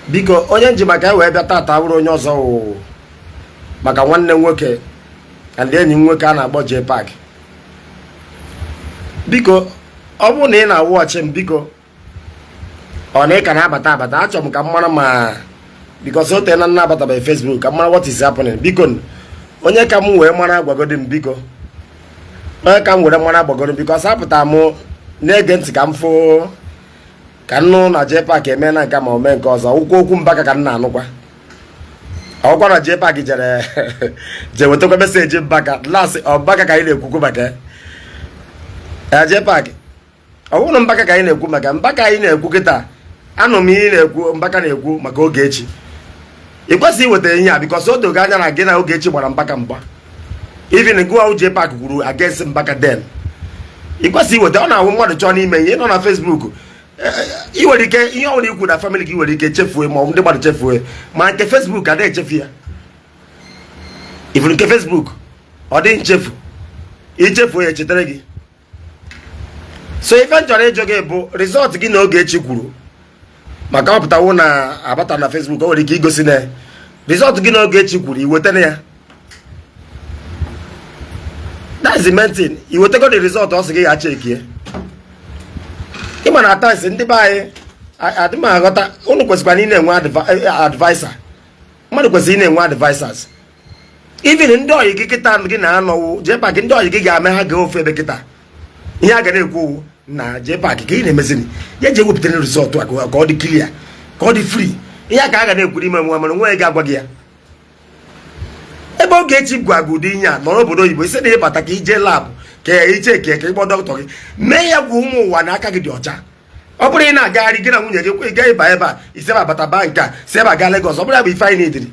Biko, onye nji maka ya wee bịa tata bụrụ onye ọzọ wụ maka nwanne m nwoke and enyi m nwoke a na-akpọ JPAC. Biko, ọ bụrụ na ị na-awatch m, biko, ọ na ị ka na-abata abata, achọrọ m ka m mara ma, because o tee na nna abatabeghị Facebook, ka m mara what is happening. Biko, onye ka m wee mara gwagodi m. Biko, onye ka m were mara gbagoro m, because apụta m na-ege ntị ka m fụ ka m nụ na JPAC eme na nke ma o mee nke ọzọ. Ụkwụ okwu Mbaka ka m na-anụkwa ọkwa na JPAC jere je wetakwa message Mbaka last. Ọ Mbaka ka anyị na-ekwukwu maka ya. JPAC, ọ bụrụ Mbaka ka anyị na-ekwu maka Mbaka anyị na-ekwu kịta, anụ m ihe ị na-ekwu. Mbaka na-ekwu maka Ogechi. Ị kwesịghị iweta ihe a, because o dogo anya na gị na Ogechi gbara Mbaka mgba. Even gụwa JPAC kwuru against Mbaka then. Ị kwesịghị iweta. Ọ na-awụ mmadụ chọọ n'ime ihe ị nọ na Facebook, ị nwere ike ihe ọ bụla ikwu na family gị nwere ike chefue, ma ọ bụ ndị mmadụ chefue, ma nke Facebook adịghị echefu ya. Ifuru nke Facebook, ọ dịghị nchefu. Ichefuo ya, echetara gị. So ife m chọrọ ịjụ gị bụ result gị na Ogechi kwuru maka ọ pụtawo na abata na Facebook, o nwere ike igosi na result gị na Ogechi kwuru, iwetana ya. That's the main thing. Iwetago the result ọ sị gị ya checkie? Ịma na times ndị be anyị adị m aghọta. Unu kwesịkwara ị na-enwe adviser. Mmadụ kwesịrị ị na-enwe advisers, even ndị ọyị gị kịta gị na-anọwụ. JPAC, ndị ọyị gị ga-ame ha gaa ofu ebe kịta, ihe a ga na-ekwu na JPAC ka ị na-emezini ya ji ewepụtara result a ka ọ dị clear, ka ọ dị free. Ihe a ka a ga na-ekwu n'ime nwa, mana nwe ga-agwa gị ya ebe Ogechi gwa gị ụdị ihe a nọrọ obodo oyibo, isi na ịbata ka ije lab, ka iche ka ịkpọ dọkịta gị mee ya. Gwa ụmụ ụwa na aka gị dị ọcha. Ọ bụrụ ị na-agagharị gị na nwunye gị, ị gaghị ba ebe a, isi ebe abata baa nke a, si ebe a gaa Lagos. Ọ bụrụ ya bụ ife anyị nidiri,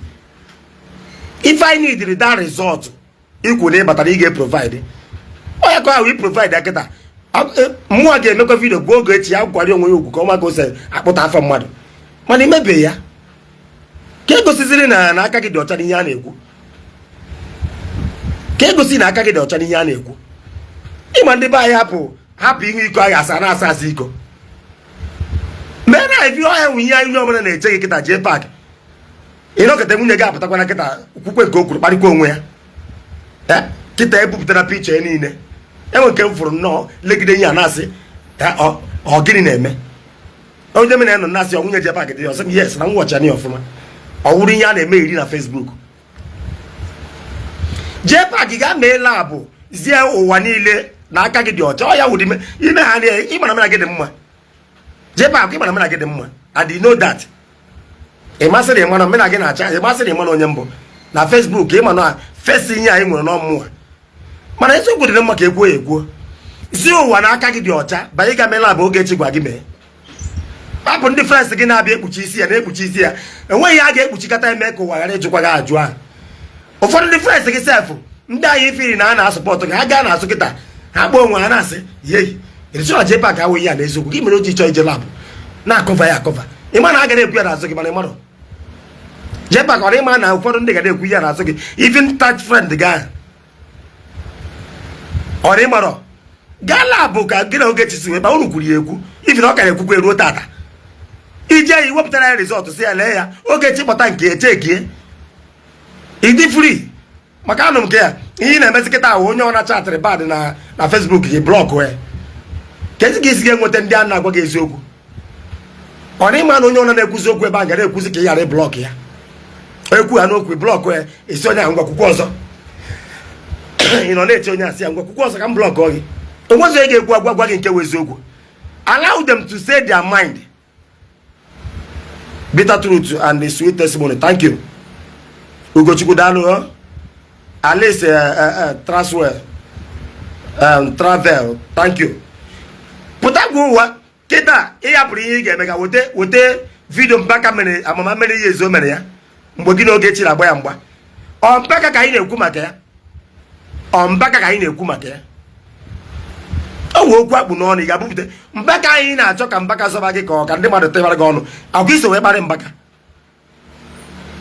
ife anyị nidiri, that result ikwu na ịbatara ị ga-eprovide ọ ya ka ahụ i provide ya kịta. Mmụọ ga-emekwa video gwa Ogechi ya gwara onwe ya ugwu ka ọ maka ose akpụta afọ mmadụ, mana imebe ya ka egosiziri na aka gị dị ọcha n'ihe a na-ekwu, ka egosi na aka gị dị ọcha n'ihe a na-ekwu. Ịma ndị be anyị hapụ hapụ ihu iko a ga-asa na-asa asa iko mee na ivi ọhịa nwe ihe anyị ọbụla na-eche gị kịta. JPAC, ịnọkọta nwunye gị apụtakwana kịta kwukwe nke o kwuru, kparịkwa onwe ya kịta, ebupụtara picture ya niile. Enwe nke m fụrụ nnọọ legide ihe a na-asị, ọ gịnị na-eme? Onye mere nọ na-asị ọ nwunye JPAC dị, ọsị m yes, na m watcha ya ọfụma. Ọ wụrụ ihe a na-eme iri na Facebook. JPAC ga mee lab zie ụwa niile na aka gị dị ọcha. Ọ ya wụrụ ime ha ịmara mena gị dị mma. JPAC, ịmara mena gị dị mma, and you know that. Ị masịrị ịmara mena gị na-acha, ị masịrị ịmara onye mbụ na Facebook, ịma na fesi ihe anyị nwere n'ọmụwa, mana eziokwu dị mma ka ekwuo ya ekwuo. Zie ụwa na aka gị dị ọcha banye ga mee lab Ogechi gwa gị mee. Hapụ ndị friends gị na-abịa ekpuchi isi ya na-ekpuchi isi ya. Enweghị ihe a ga-ekpuchikọta eme ka ụwa ghara ịjụkwa gị ajụ ahụ. Ụfọdụ ndị friends gị sef, ndị anyị firi na a na-asupport gị, ha gaa na-asụ kịta, ha kpọọ onwe ha na-asị yeyi erisi na JPAC awụghị ya n'eziokwu. Gị mere o ji chọọ ije lab na-acover ya acover. Ịma na a ga na-ekwu ya n'azụ gị, mana ịmarụ JPAC ọrụ ịma na ụfọdụ ndị ga na-ekwu ya n'azụ gị, even that friend gị ahụ ọrụ ịmarọ gaa lab ka gị na Ogechi si wee ba. Unu kwuru ya ekwu, ifi na ọ ka na-ekwukwa eruo tata. Ije ya iwepụtara ya result, si ya lee ya. Ogechi kpọta nke echeckie, ịdị free. Maka anụ m nke ya, ihe ị na-emezi kịta ahụ, onye ọ na-achatịrị bad na Facebook gị, block ya. Ka ezi ka isi ga-enweta ndị a na-agwa gị eziokwu? Ọ na ịma na onye ọ na-ekwuzi okwu ebe a gara ekwuzi ka ị ghara ịblock ya, ekwu ha n'okwu, block ya, esi onye ahụ, ngwa, kwukwu ọzọ. Ị nọ na-eche onye asị ya, ngwa, kwukwu ọzọ ka m block gị. Onwezi onye ga-ekwu agwa gwa gị nke wụ eziokwu. Allow them to say their mind. Bitter truth and the sweet testimony, thank you. Ugochukwu, daalụ. Huh? Alice Traswell Travel, thank you. Pụta gwa ụwa kịta ị hapụrụ ihe ị ga-eme ka weta weta video Mbaka mere amama mere ihe ezo mere ya mgbe gị na Ogechi na-agba ya mgba. Ọ Mbaka ka anyị na-ekwu maka ya, ọ Mbaka ka anyị na-ekwu maka ya. O wee okwu akpụ n'ọnụ, ị ga-abụpụta Mbaka. Anyị na-achọ ka Mbaka zọba gị, ka ọ ka ndị mmadụ tebara gị ọnụ agwa iso wee kparị Mbaka.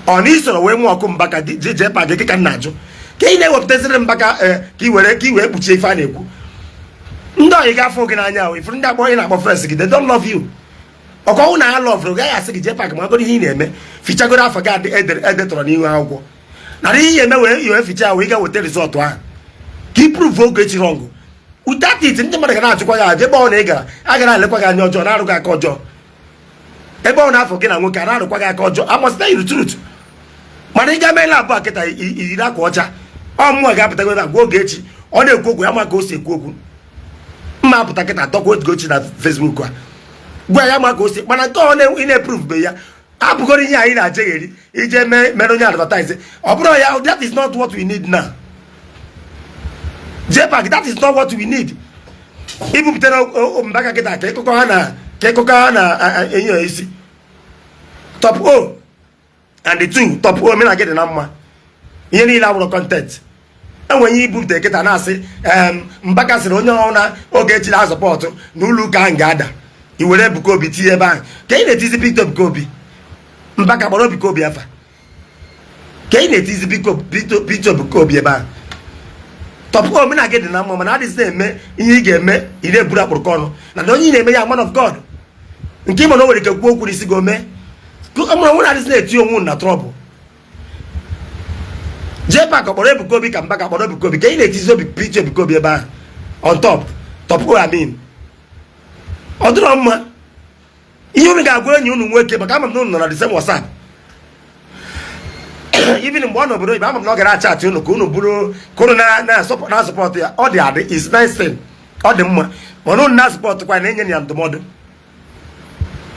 Ọ na isoro wee nwee ọkụ Mbaka JPAC gị ka m na-ajụ, ka ị na-ewepụtaziri Mbaka ka ị were ka ị wee kpuchie ife a na-ekwu. Ndị ọyị ga-afụ gị n'anya ahụ ifuru ndị akpọ ị na-akpọ friends gị, they don't love you. Ọkọwụ na ha loveụrụ gaghị asị gị, "Jpac, ma agoro ihe ị na-eme, fichagoro afọ gị adị edetọrọ n'ihu akwụkwọ na ihe ị ga-eme wee iwe ficha ya, wee ga weta result ahụ ka ị prove Ogechi wrong." Without it, ndị mmadụ ga na-achụkwa gị aja. Ebe ọ na ị gara, a gara alekwa gị anya ọjọọ, na-arụ gị aka ọjọọ. Ebe ọ na-afọ gị na nwoke a na-arụkwa gị aka ọjọọ. I must tell you the truth. Mana ị ga meela abụọ kịta, iyiri akwa ọcha, ọ mụnwa ga-apụta ebe a gwa Ogechi. Ọ na-ekwu okwu ya ma ka o si ekwu okwu mma apụta kịta dọkwa Ogechi na Facebook a, gwa ya ma ka o si. Mana nke ọ ị na-eprove be ya abụgoro ihe anyị na-ajegheri ije mee mere onye advertise, ọ bụrụ ya. That is not what we need now, Jpac. That is not what we need. Ibupụtara Mbaka kịta ka ịkụkọ ha na enyo ya isi top o and the two top o mena gị dị na mma. Ihe niile abụrụ content. Enwere ihe ibupụta kịta na-asị Mbaka sịrị onye ọrụ na Ogechi na-asupport na ụlọ ụka ahụ ga-ada. I were Ebuka Obi tinye ebe ahụ ka ị na-etizi Peter Ebuka Obi. Mbaka kpọrọ Ebuka Obi afa ka ị na-etizi Peter Ebuka Obi ebe ahụ. Top o mena gị dị na mma, mana adịghị na-eme ihe ị ga-eme. Ị na-eburu akpụrụkọ ọnụ na onye ị na-eme ya man of God nke ịma na o nwere ike kwuo okwu n'isi gị ome mụrụ nwere adịghị na-eti onwe unu na trouble. Jpac kpọrọ Ebuka Obi ka Mbaka kpọrọ Ebuka Obi ka ị na-etizi obi Peter Ebuka Obi ebe ahụ on top. Top o, I mean, ọ dịrọ mma. Ihe unu ga-agwa enyi unu nwoke, maka ama m na unu nọ na the same WhatsApp, even mgbe ọ nọ obodo oyibo, ama m na ọ gara achatị unu ka unu bụrụ ka unu na-asupport ya. Ọ dị adị is nice thing, ọ dị mma, mana unu na-asupport kwa, na-enye ya ndụmọdụ.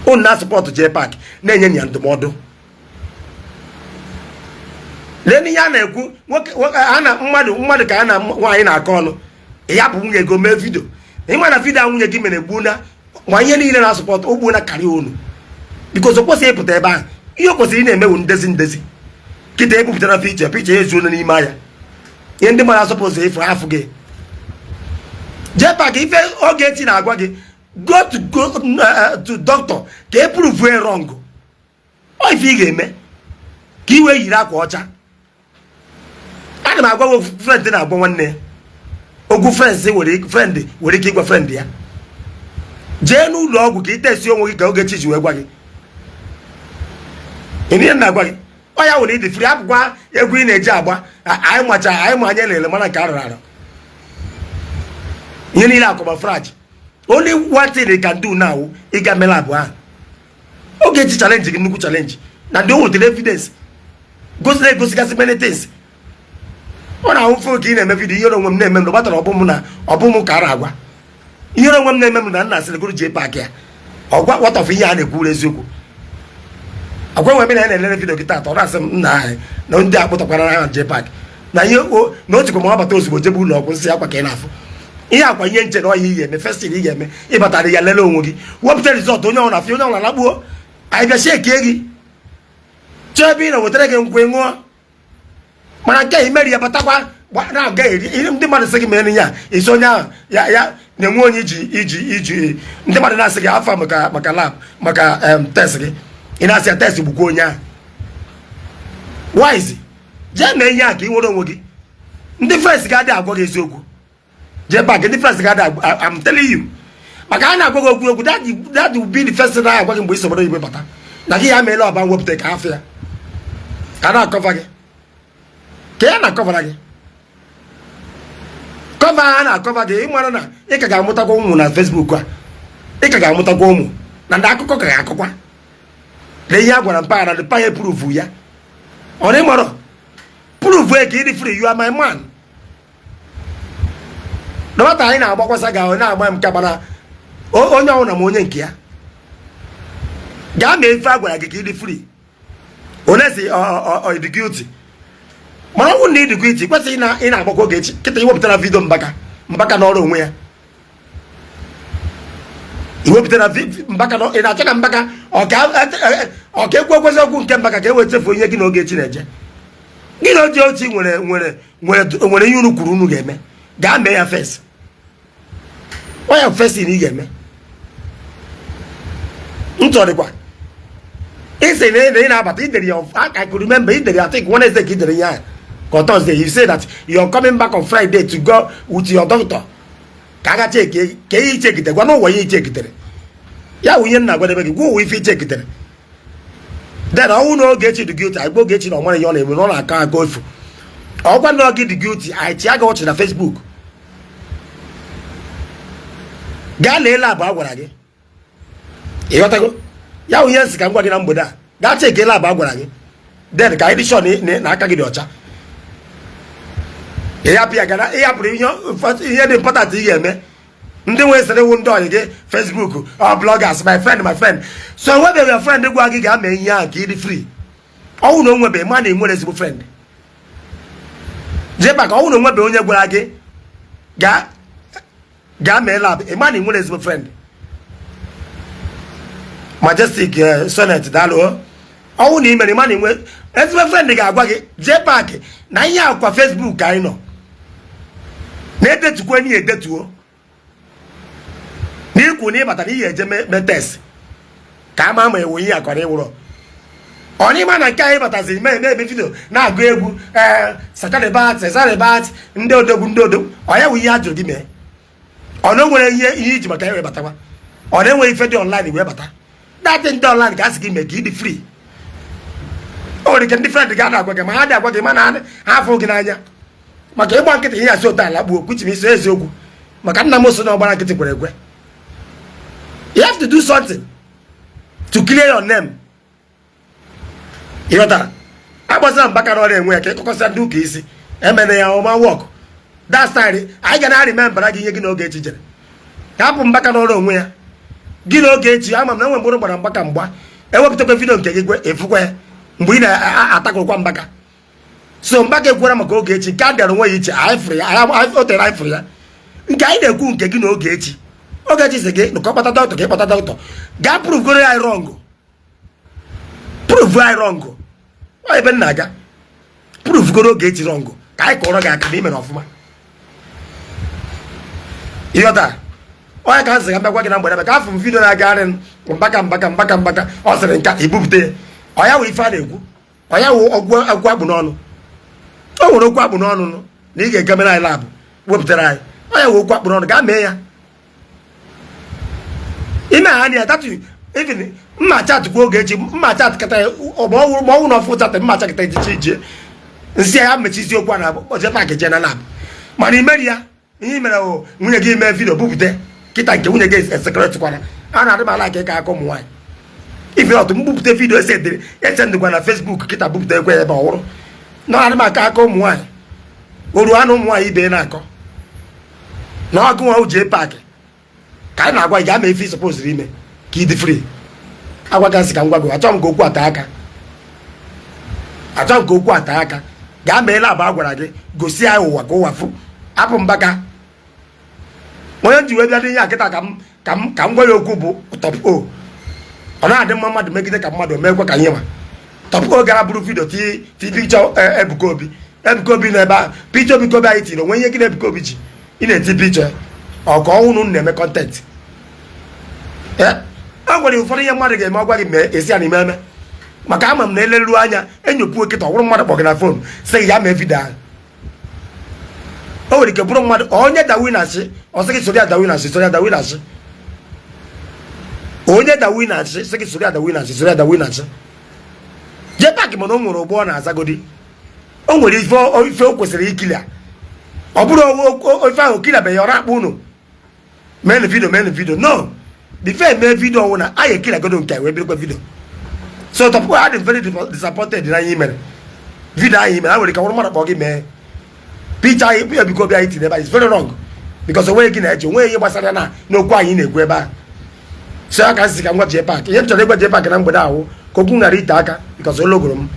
Unu na-asupport Jpac, na-enye ya ndụmọdụ. Lee n'ihe a na-ekwu nwoke a na mmadụ ka a na nwaanyị na-akọ ọnụ ya bụ nwunye gị mee video. Ịma na video a nwunye gị mere gbuo na ma ihe niile na-asupport o gbuo na karịa unu, because o kwesịghị ịpụta ebe ahụ. Ihe o kwesịrị ị na-emewu ndezi ndezi. Kịta ebupụtara picture ezuola n'ime anya ihe ndị mmadụ asọpụzụ ịfụ afụ gị. Jpac, ife Ogechi na-agwa gị, go to doctor ka e prove wrong. Ọ ife ị ga-eme ka i wee yiri akwa ọcha. Ana m agwa gị, friend na-agwa nwanne ya okwu. Friends nwere friend nwere ike ịgwa friend ya, "Jee n'ụlọ ọgwụ ka ị test onwe gị," ka Ogechi ji wee gwa gị. Ihe na-agwa gị, ọ ya nwere ịdị free. Apụkwa egwu ị na-eji agba anyị macha anyị ma anya lele mana nke arụrụ arụ. Ihe niile akọba fraj. Only one thing they can do now, ịga mere abụọ ahụ. Ogechi challenge gị, nnukwu challenge, na ndị o wetere evidence gosiri egosigasị many things. Ọ na-ahụ mfe ka ị na-eme video. Ihere onwe m na-eme m na gbatara ọbụ m na ọbụ m ka a na-agwa. Ihere onwe m na-eme m na nna sịrị gụrụ Jpac ya ọgwa. What of ihe a na-ekwuru eziokwu agwa nwe m na ya na-elere video gị taata. Ọ na-asị m, "Nna anyị, na ndị a kpụtakwara ha Jpac na ihe o na o jikwa ma ọ bata ozugbo jebe ụlọ ọgwụ." Nsị akwa ka ị na-afụ ihe akwa ihe nche na ọhịa ihe eme. First thing ị ga-eme, ịbatara ya, lele onwe gị, wepụta result. Onye ọbụla afịa, onye ọbụla lakpuo. Anyị bịa shekie gị, chọọ ebe ị na wetara gị nkwụ ṅụọ. Mana nke a imeri ya batakwa na-aga eri ihe ndị mmadụ sị gị mere ya isi onye ahụ ya ya na-enwe onye iji ndị mmadụ na-asị gị afa maka lab, maka test gị. Ị na-asị ya test gbukwa onye ahụ. Wise, jee mee ihe a ka ị nwere onwe gị. Ndị friends ga-adị agwa gị eziokwu. Jpac, ndị friends ga-adị agwa. I'm telling you, maka a na-agwa gị okwu okwu, that will be the first thing a agwa gị mgbe ị sobodo igwe bata na gị ya meela ọba mwepụta ka afọ ya ka a na-acover gị, ka ya na-acovera gị, cover a na-acover gị. Ịmara na ị ka ga-amụtakwa ụmụ na Facebook a, ị ka ga-amụtakwa ụmụ na ndị akụkọ ka ga-akọkwa na ihe a gwara mpaghara na mpaghara. Prove ya, ọ na ịmarọ prove ka ịdị free. You are my man. Dọbata anyị na-agbakwasa gị ahụ na-agba m nke gbara onye ọbụla ma onye nke ya. Gaa mee ife a gwara gị ka ịdị free. Onye si ọ dị guilty, mana ọ bụrụ na ị dị guilty, kwesịghị na ị na-agbakwa Ogechi kịta. Iwepụtara video Mbaka, Mbaka n'ọrụ onwe ya. Iwepụtara Mbaka ị na-achọ ka Mbaka ọ ka ekwu ekwesị okwu nke Mbaka ka e wee chefuo ihe gị na Ogechi na-eje. Gị na Ogechi nwere ihe unu kwuru unu ga-eme. Gaa mee ya first. Ọ ya first na ị ga-eme ntọrịkwa ị sị na ị na-abata. Idere ya, I could remember, idere ya, I think Wednesday ka idere ya ka ọ Thursday. You say that you are coming back on Friday to go with your doctor ka a ga check ka ihe ichekitere. Gwa n'ụwa ihe ichekitere. Ya wụ ihe m na-agwadebe gị. Gwa ụwa ife ichekitere. Then ọnwụ na Ogechi dị guilty, anyị gwa Ogechi na ọ mara ihe ọ na-eme, na ọ na-akọ aka ofu. Ọgwa na gị dị guilty, anyị chịa gị ọchị na Facebook. Gaa lee lab a gwara gị. Ịghọtago? Ya wụ ihe nsị ka m gwa gị na mgbede a. Gaa cheke lab a gwara gị, then ka anyị dị sure na aka gị dị ọcha. Ịhapụ ya gara, ịhapụrụ ihe dị important ị ga-eme. Ndị nwe sịrị wụ ndị ọyị gị Facebook ọ bloggers, my friend, my friend. So enwebeghị your friend gwa gị ga mee ihe ahụ ka ị dị free? Ọnwụ na o nwebe, ma na enwere ezigbo friend. Jee maka ọnwụ na onwebe onye gwara gị gaa gaa mee lab, ị ma na ị nwere ezigbo friend. Majestic Sonnet, daalụ. Ọnwụ na ị mere, ma na inwe ezigbo friend ga-agwa gị jee paakị na ihe akwa Facebook anyị nọ na-edetukwa enyi edetuo na ikwu na ịbata na ihe eje mee test ka ama ma ewu ihe akọrọ ịwụrọ ọ n'ịma na nke anyị bataziri mee na-eme video na-agụ egwu ee satanibat satanibat, ndị odogwu, ndị odogwu. Ọ ya wụ ihe a jụrụ gị mee? Ọ na o nwere ihe iji maka ya wee batakwa? Ọ na-enwe ife dị online wee bata datị ndị online ka a sị gị mee ka ị dị free? O nwere ike ndị friend ga na-agwa gị, ma ha dị agwa gị, mana ha afụ gị n'anya maka ịgba nkịtị. Ihe asị otu ala gbuo kwuchi m isi eziokwu, maka nna m so na ọgbara nkịtị kwere ekwe. You have to do something to clear your name. Ịghọtara? Agbasara Mbaka na ọrịa enwe ya ka ịkọkọsịa ndị ụka isi emere ya ọma work that style. Anyị ga na remember gị ihe gị na Ogechi jere. Hapụ Mbaka n'ọrụ onwe ya. Gị na Ogechi, ama m na enwe mkpụrụ gbara Mbaka mgba. Ewepụtakwa video nke gị gwe efukwa ya mgbe ị na-atakụrụkwa Mbaka. So Mbaka ekwuara maka Ogechi nke a dara onwe ya iche. Anyị fụrụ ya, o tere anyị fụrụ ya. Nke anyị na-ekwu, nke gị na Ogechi. Ogechi sị gị ka ọ kpọta dọkịta, ka ị kpọta dọkịta gaa prove goro anyị wrong, prove anyị wrong. Ọ ebe m na-aga, prove goro Ogechi wrong ka anyị kọrọ gị aka na imere ọfụma. Ịghọta? Onye ka m sị ka mbịakwa gị na mgbede ka afọ m video na-agagharị Mbaka, Mbaka, Mbaka, Mbaka. Ọ sịrị nka ibupụta ya. Ọ ya wụ ife a na-ekwu. Ọ ya wụ ọgwụ agwụ akpụ n'ọnụ. O nwere okwu akpụ n'ọnụ nụ na ị ga-egemere anyị lab wepụtara anyị. Ọ ya wụ okwu akpụ n'ọnụ. Gaa mee ya. Ime ha anya tatu. Even mma chat kwa Ogechi, mma chat kata ya. Ma ọwụ na ọfụ chat mma chat kata ejichi ije nsị ya mechizi okwu a na oje paakị jee na lab. Mana imeri ya, ihe mere o nwunye gị mee video bupụta kịta nke nwunye gị esekretịkwara a na-adị m ala ka aka ụmụ nwaanyị. Ife ọtụ mbupụta video esendịrị esendịkwa na Facebook kịta bupụta ekwe ebe ọhụrụ na adị m aka aka ụmụ nwaanyị oru anụ ụmụ nwaanyị ibe na-akọ na ọgụ nwa jee paakị ka anyị na-agwa gị gaa mee ife ị ime ka ị dị free. Agwa gasị ka m gwa gị, achọghị m ka okwu ata aka, achọghị m ka okwu ata aka. Gaa mee lab a gwara gị, gosi anyị ụwa ka ụwa fụ. Apụ Mbaka onye m ji wee bịa dị ihe a kịta ka m gwa ya okwu bụ Top O. Ọ na-adị mma mmadụ megide ka mmadụ meekwa ka ihe ma Top O gara bụrụ video ti ti picture Ebuka Obi. Ebuka Obi nọ ebe ahụ, picture Ebuka Obi anyị tiri onwe ihe gị na Ebuka Obi ji ị na-eti picture ọ ka ọnwụ unu na-eme content. E nwere ụfọdụ ihe mmadụ ga-eme, ọgwa gị mee, esi ya n'ime eme, maka ama m na eleru anya enyokwuo kịta, ọ bụrụ mmadụ kpọ gị na phone sị gị ya mee video ahụ. O nwere ike bụrụ mmadụ onye dawi na asị, ọ sị gị soro ya dawi na asị, soro ya dawi na asị. Onye dawi na asị sị gị soro ya dawi na asị, soro ya dawi na asị. Jee paakị, mana o nwere ụgbọ ọ na-azagodi. O nwere ife o kwesịrị ikili a. Ọ bụrụ ife ahụ kiliabeghị, ọ na-akpọ unu meenụ video, meenụ video. No, before mee video ọwụ na anyị ekiliagodo nke wee birikwa video. So tupu I dị very disappointed na anyị mere video anyị mere. A nwere ike ọbụrụ mmadụ kpọ gị mee picture anyị Ebuka Obi anyị tinye ebe a is very wrong, because onweghị gị na-eche, onweghị ihe gbasara ya na n'okwu anyị na-ekwu ebe ahụ. So aka nsị ka m gwa jee paakị. Ihe m chọrọ ịgwa jee paakị na mgbede ahụ ka okwu ghara ite aka, because ologoro m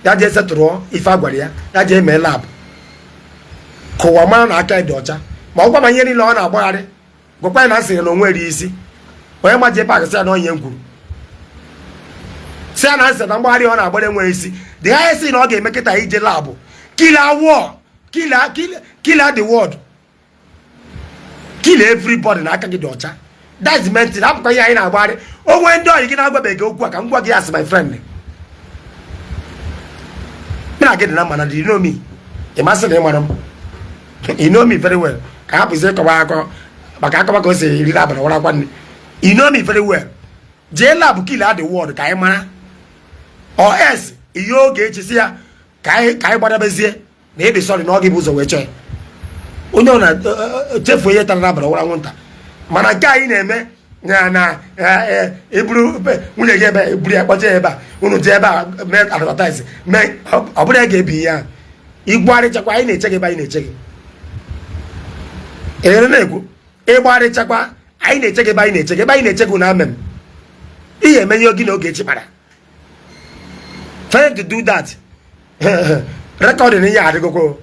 ya jee setụrụ ife a gwara ya, ya jee mee lab ka ụwa mara na aka ya dị ọcha. Ma ọ gwa ma ihe niile ọ na-agbagharị, gwakwa ya na asịrị na onwe eri isi. Onye ma jee paakị, sị ya na onye m kwuru, sị ya na nsị na mgbagharị ọ na-agbara enweghị isi. The highest thing na ọ ga-eme kịta, ije lab, clear wall, clear, clear the world, clear everybody na aka gị dị ọcha. That's the main thing. Hapụkwa ihe anyị na-agbagharị. O nwee ndị ọyị gị na-agwabeghị okwu a, ka m gwa gị as my friend. Mụ na gị dị na mma na you know me. Ị masị na ị mara m, you know me very well. Ka hapụzie ịkọba akọ maka akọba ka o si eri n'abalị wara akwa nne. You know me very well. Jee lab kill the world ka anyị mara or else ihe Ogechi si ya ka anyị gbadabezie na ịdị sorry na ọ gị bụ ụzọ wee chọọ ya. Onye ọ na-echefu ihe tara n'abalị ọwara anwụnta. Mana nke anyị na-eme na eburu nwunye gị ebe, eburu ya kpọje ebe a, unu jee ebe a mee advertise mee, ọ bụrụ ya ga-ebi ihe ahụ ịgbagharịchakwa. Anyị na-eche gị ebe anyị na-eche gị ere na-ekwu ịgbagharịchakwa. Anyị na-eche gị ebe anyị na-eche gị, ebe anyị na-eche gị na amem ihe emenye gị na Ogechi kpara. Fail to do that, recording ihe adịgokwe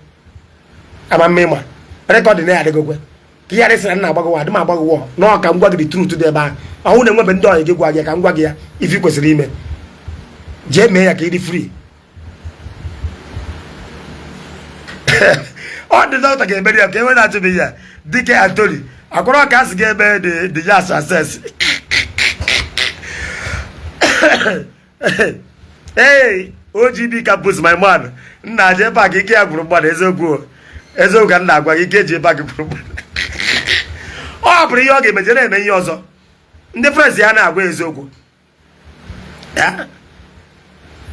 ama mma. Ịma recording ya adịgokwe ka ihe adịsịra nna agbagọwa adị m agbagọwọ nọọ ka m gwa gị the truth dị ebe ahụ. Ọnwụ na-enwebe ndị ọyị gị gwa gị ka m gwa gị ya. Ife ị kwesịrị ime, jee mee ya ka ị dị free. Ọ dị dọkịta ga-emeri ya ka enwe na-achụbeghị ya. Dike Anthony akwụrụ ka a sị ga-eme the yas access. Hey, OGB campus, my man, nna JPAC ike ya gwụrụ mmadụ. Eziokwu, eziokwu ka m na-agwa gị, ike JPAC gwụrụ mmadụ. Ọ hapụrụ ihe ọ ga-emeje na-eme ihe ọzọ. Ndị friends ya na-agwa eziokwu,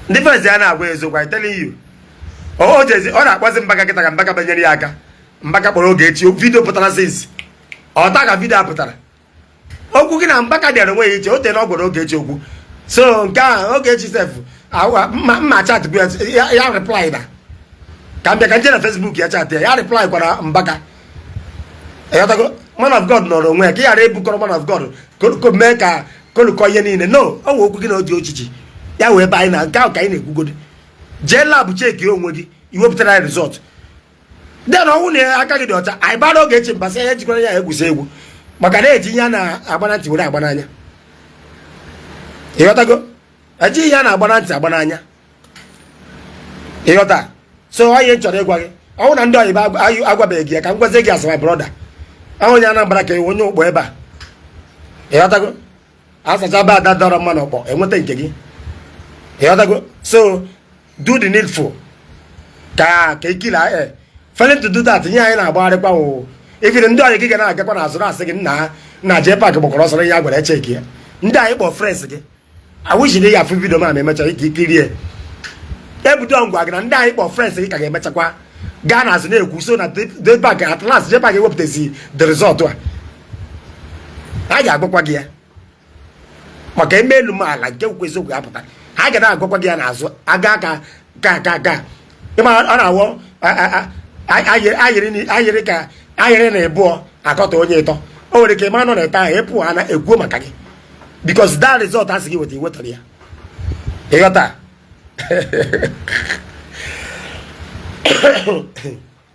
ndị friends ya na-agwa eziokwu. I telling you, o jezi ọ na-akpọzi Mbaka kịta ka Mbaka banyere ya aka. Mbaka kpọrọ Ogechi, video pụtara since ọta ka video a pụtara. Okwu gị na Mbaka dịara onwe ya iche. O tere ọ gwara Ogechi okwu, so nke a Ogechi sef mma chat ya, ya reply na ka m bịa ka m jee na Facebook ya chat ya, ya reply kwara Mbaka. Ịghọtago? Man of God nọrọ onwe ya ka ị ghara ebukọrọ man of God mee ka kolukọ ihe niile. No, ọ nwe okwu gị na oji ochichi ya wee ebe anyị na nke ahụ ka anyị na-ekwugodo. Jee lab check onwe gị, iwepụtara ya result. Then ọnwụ na aka gị dị ọcha, anyị bara Ogechi mbasị ya ejikwara ya egwusi egwu, maka na eji ihe a na-agba na ntị were agba n'anya. Ịghọtago? Eji ihe a na-agba na ntị agba n'anya. Ịghọta? So ọ ihe m chọrọ ịgwa gị, ọnwụ na ndị oyibo agwabeghị gị ya, ka m gwazie gị as my brother, onye Anambra ka onye ụkpọ ebe a. Ịghọtago? Asachaba ada dọrọ mma n'ọkpọ enweta nke gị. Ịghọtago? So do the needful ka ikila e failing to do that, ihe anyị na-agbagharịkwa wụ ifiri ndị ọyị gị ga na-agakwa n'azụ na-asị gị nna na JPAC gbakọrọ ọsọrọ ihe a gwara echeki ya. Ndị anyị kpọ friends gị awụchiri ya afụ video ma emecha ike ikirie ebudo ngwa gị na ndị anyị kpọ friends gị ka ga-emechakwa gaa n'azụ na-ekwu. So na JPAC at last, JPAC ewepụtazi the result a, a ga-agwakwa gị ya maka eme elu m ala nke kwukwu eziokwu ga-apụta. Ha ga na-agwakwa gị ya n'azụ aga ka ịma ọ na-awọ ayịrị ka ayịrị na ịbụọ akọta onye ịtọ. O nwere ike ịma nọ na ịta ahụ ịpụ ha na-ekwuo maka gị because that result asị gị weta, iwetara ya. Ịghọta?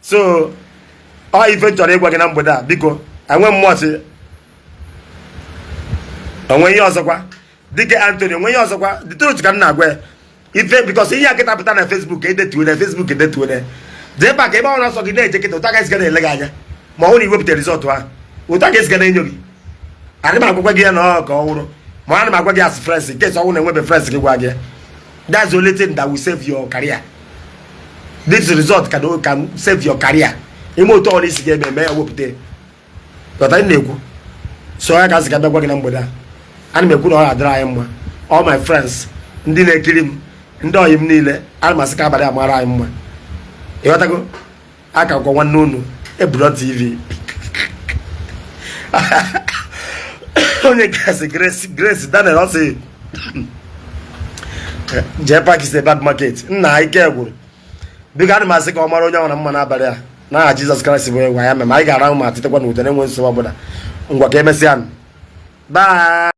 So ọ ife m chọrọ ịgwa gị na mgbede a, biko, enwe mmụọ sị onwe ihe ọzọkwa. Dike Anthony, onwe ihe ọzọkwa, the truth ka m na-agwa ya ife, because ihe a kịta pụta na Facebook edetuo na Facebook edetuo na JPAC ebe ọ na-asọ gị na-eje kịta ụta ga-esiga na-ele gị anya ma ọ bụrụ na iwepụta result ahụ, ụta ga-esiga na-enyo gị. Adị m agwakwa gị ya na ọ ka ọ wụrụ, ma ana m agwa gị as friends in case ọnwụ na-enwebe friends gị gwa gị ya. That's the only thing that will save your career. This result can save your career. Ime otu ọrụ isi ga-eme eme ya wepụta ghọta m na-ekwu. So ya ka asị ka bịa gwa gị na mgbede a. Ana m ekwu na ọ ga-adịrị anyị mma. All my friends, ndị na-ekiri m, ndị ọyị m niile, ana m asị ka abalị amara anyị mma. Ịghọtago? Aka kwa nwanne unu Eburo TV, onye gasị Grace, Grace Daniel, ọ sị JPAC is a bad market. Nna, ike gwụrụ. Biko, ana m asị ka ọ mara onye ọbụla mma n'abalị a n'aha Jizọs Kraịst bụ onye nwe ya. Ma anyị ga-arahụ ma tetekwa n'udo na-enwe nsogbu ọbụla. Ngwa, ka emesịa. Bye.